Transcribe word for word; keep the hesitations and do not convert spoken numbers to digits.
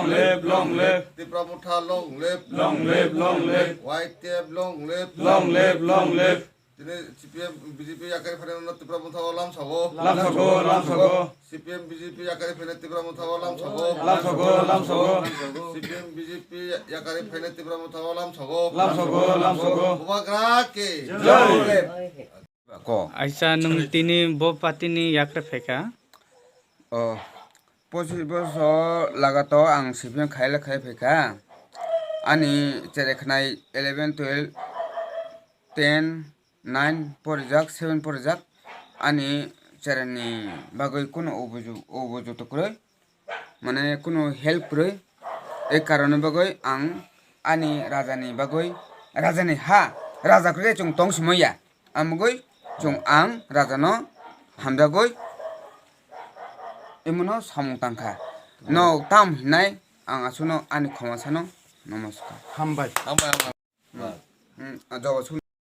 Long live, long live. Tipra Motha long live. Long live, long live. Y T F long live. Long live, long live. Tini C P M B J P yakarwi phainai no Tipra Motha o lamsago. Lamsago, lamsago. C P M B J P yakarwi phainai Tipra Motha o lamsago. Lamsago, lamsago. C P M B J P yakarwi phainai Tipra Motha o lamsago. Lamsago, lamsago. Bubagra ki. Jai. Ko. Aisa, nwng tini bo party ni yakarwi phaikha? O, pochis bosor lagato ang C P M khaile khai phaikha. Ani cherekhnai eleven, twelve, ten, nine porijak, seven porijak. Ani chereni bagwi kuno obuju-, obujuto kwrwi, mane kuno help kwrwi. E karone bagwi ang ani rajani bagwi, rajani ha, raja kwrwi chwng tong simoya. Amogwi chwng ang rajano hamjagwi imono samung tangkha. No tam hinai ang asuno ani khoma sano. Namaskar. Hambai. Hambai, hambai. Hmm, ah, jawab sung-